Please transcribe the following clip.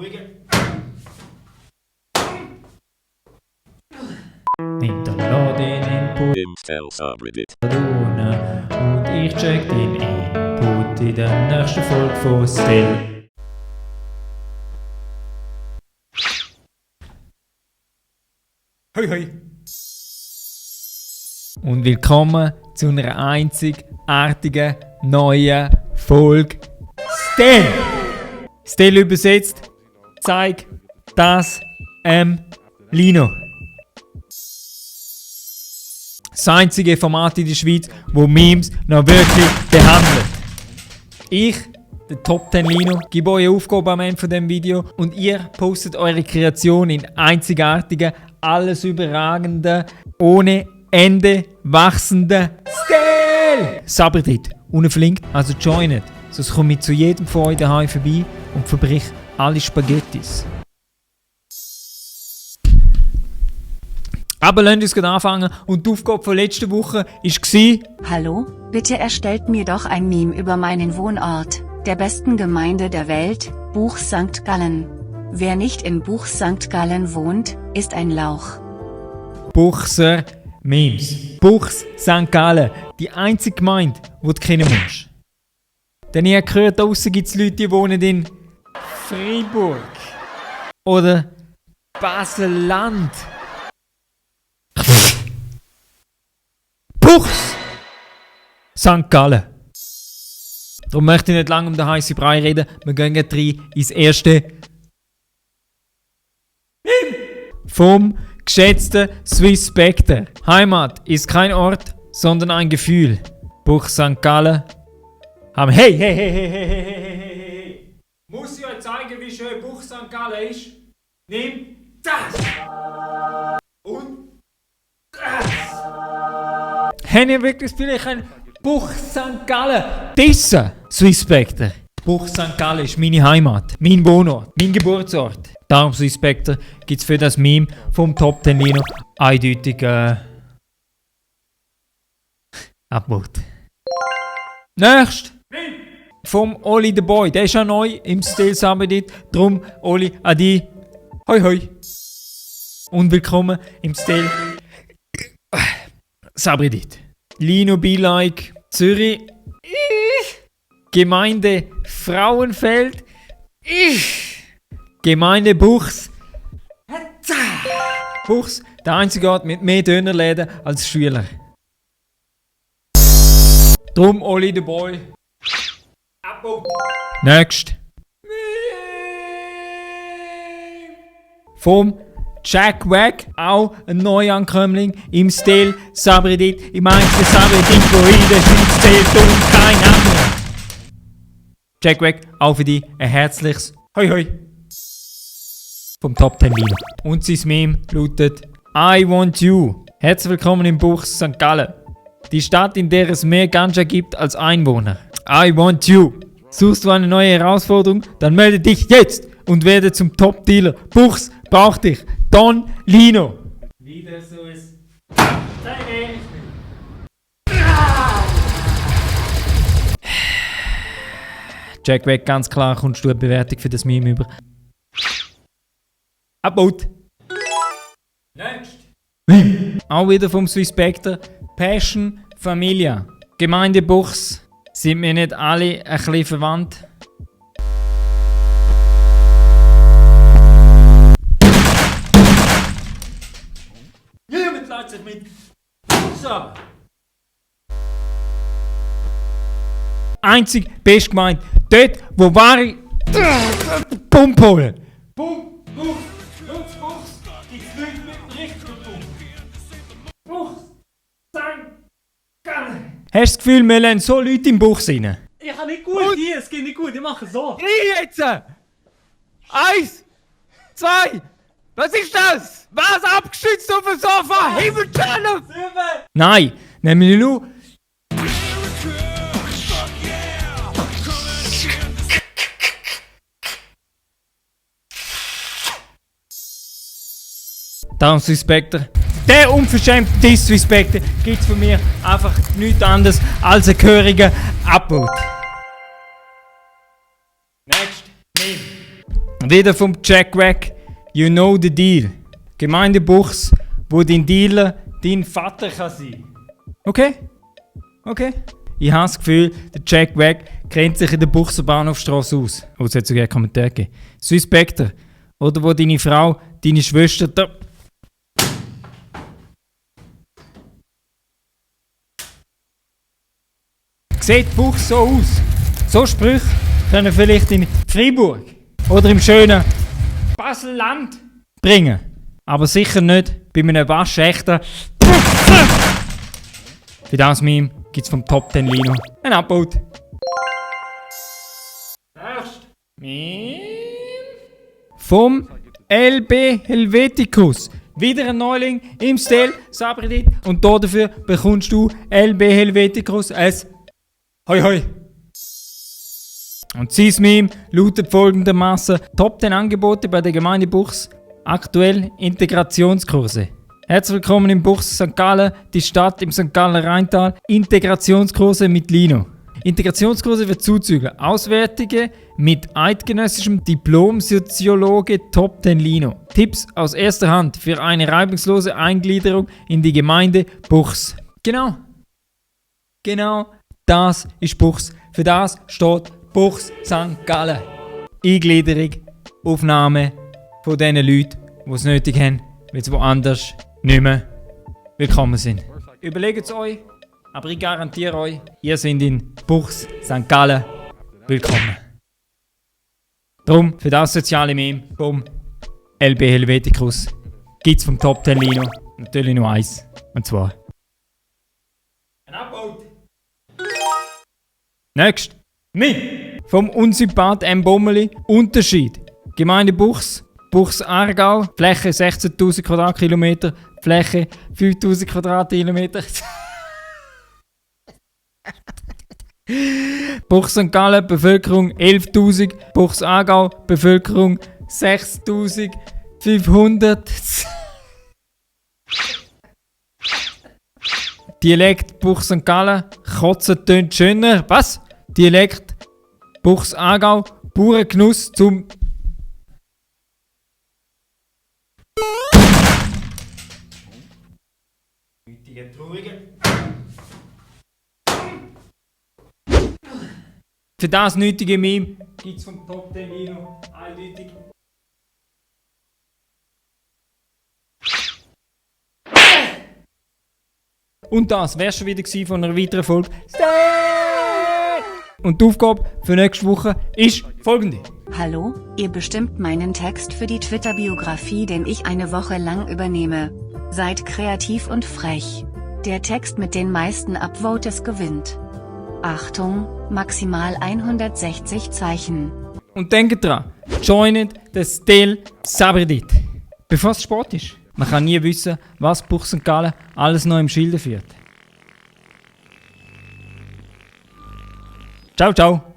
beruhigen. Hinterlade den Input im Subreddit. und ich check den Input in der nächsten Folge von Still. Hoi hoi! Und willkommen zu einer einzigartigen neuen Folge Still! Still übersetzt, zeig das Lino. Das einzige Format in der Schweiz, wo Memes noch wirklich behandelt. Ich, der Top 10 Lino, gebe euch eine Aufgabe am Ende von diesem Video und ihr postet eure Kreation in einzigartigen, alles überragenden, ohne Ende wachsenden Stil! Subreddit, unten verlinkt, also joinet, sonst komme ich zu jedem von euch daheim vorbei und verbrich alle Spaghettis. Aber lasst uns anfangen und die Aufgabe von letzter Woche war... Hallo, bitte erstellt mir doch ein Meme über meinen Wohnort, der besten Gemeinde der Welt, Buch St. Gallen. Wer nicht in Buch St. Gallen wohnt, ist ein Lauch. Buchser Memes. Buchs St. Gallen, die einzige Gemeinde, die du kennen musst. Denn ich habe gehört, da draussen gibt es Leute, die wohnen in Freiburg. Oder Basel-Land. Buchs St. Gallen. Darum möchte ich nicht lange um den heißen Brei reden. Wir gehen gleich rein ins erste vom geschätzten Swiss Spectre. Heimat ist kein Ort, sondern ein Gefühl. Buch St. Gallen haben... Hey! Muss ich euch zeigen, wie schön Buch St. Gallen ist? Nimm das! Und das! Haben ihr wirklich das Gefühl, ich kann Buch St. Gallen dissen? Swiss Spectre. Buch St. Gallen ist meine Heimat, mein Wohnort, mein Geburtsort. Darum Swiss Spectre gibt es für das Meme vom Top 10 Lino eindeutig Abmut. Nächst! Vom Oli the Boy, der ist ja neu im Still Subreddit. Drum, Oli, adi. Hoi hoi. Und willkommen im Still Subreddit. Lino Be Like, Zürich. Gemeinde Frauenfeld. Gemeinde Buchs. Buchs, der einzige Ort mit mehr Dönerläden als Schüler. Drum Oli the Boy. Next. Vom Jack Wack, auch ein Neuankömmling im Stil Subreddit, im einzigen Subreddit, wo in der Schweiz zählt und kein anderer. Jack Wack, auch für dich ein herzliches Hoi Hoi vom Top 10 Lino. Und sein Meme lautet I want you. Herzlich willkommen im Buch St. Gallen. Die Stadt, in der es mehr Ganja gibt als Einwohner. I want you. Suchst du eine neue Herausforderung? Dann melde dich jetzt und werde zum Top-Dealer. Buchs braucht dich. Don Lino. Wieder so ist. Jack Wack, ganz klar, kommst du eine Bewertung für das Meme über. Abbaut. Next. Auch wieder vom Swiss Spectre. Passion Familia. Gemeinde Buchs. Sind wir nicht alle ein bisschen verwandt? Niemand lässt sich mit Buchs. Einzig best gemeint. Dort, wo wahre Pump holen. Pump, Buchs, Lutz, Buchs. Gibt's Leute mit dem richtigen Pump. Buchs, St. Gallen. Hast du das Gefühl, wir lassen so Leute im Buch rein? Ich kann nicht gut hier, es geht nicht gut, ich mache so. Drei jetzt! 1, 2, was ist das? Was abgestützt auf dem Sofa? Himmelschallen! Nein, nämlich nur... Darum Swiss Spectre. Der unverschämte Swiss Spectre gibt es von mir einfach nichts anderes als einen gehörigen Abboot. Next. Meme. Wieder vom Jack Wack. You know the deal. Gemeinde Buchs, wo dein Dealer dein Vater kann sein. Okay? Okay? Ich habe das Gefühl, der Jack Wack kennt sich in der Buchser Bahnhofstrasse aus. Oh, es hat sogar einen Kommentar gegeben. Suspector. Oder wo deine Frau, deine Schwester... Sieht Buchs so aus? So Sprüche können vielleicht in Freiburg oder im schönen Basel-Land bringen. Aber sicher nicht bei einem waschechten... Für das Meme gibt es vom Top 10 Lino ein Upload. Nächst. Meme. Vom LB Helveticus. Wieder ein Neuling im Stil Sabredit. Und dafür bekommst du LB Helveticus als Hoi Hoi. Und sein Meme lautet folgendermaßen: Top 10 Angebote bei der Gemeinde Buchs. Aktuell Integrationskurse. Herzlich willkommen in Buchs St. Gallen, die Stadt im St. Galler Rheintal. Integrationskurse mit Lino. Integrationskurse für Zuzügler. Auswärtige mit eidgenössischem Diplom-Soziologe Top 10 Lino. Tipps aus erster Hand für eine reibungslose Eingliederung in die Gemeinde Buchs. Genau. Das ist Buchs. Für das steht Buchs St. Gallen. Eingliederung, Aufnahme von den Leuten, die es nötig haben, weil sie woanders nicht mehr willkommen sind. Überlegt es euch, aber ich garantiere euch, ihr seid in Buchs St. Gallen willkommen. Darum, für das soziale Meme, bumm, LB Helveticus, gibt es vom Top 10 Lino natürlich nur eins, und zwar ein Upload. Nächst. Vom Unsympath M. Bommeli. Unterschied. Gemeinde Buchs. Buchs Aargau. Fläche 16.000 Quadratkilometer. Fläche 5.000 Quadratkilometer. Buchs St. Gallen. Bevölkerung 11.000. Buchs Aargau. Bevölkerung 6.500. Dialekt Buchs St. Gallen. Kotzen tönt schöner. Was? Dialekt Buchs Aargau. Bauerngenuss zum... Für das nötige Meme gibt es vom Top 10 Lino eindeutig. Und das wäre schon wieder von einer weiteren Folge. Und die Aufgabe für nächste Woche ist folgende. Hallo, ihr bestimmt meinen Text für die Twitter-Biografie, den ich eine Woche lang übernehme. Seid kreativ und frech. Der Text mit den meisten Upvotes gewinnt. Achtung, maximal 160 Zeichen. Und denkt dran, joinet den Stil Sabredit. Bevor es Sport ist. Man kann nie wissen, was Buchs St. Gallen alles noch im Schilde führt. Ciao, ciao.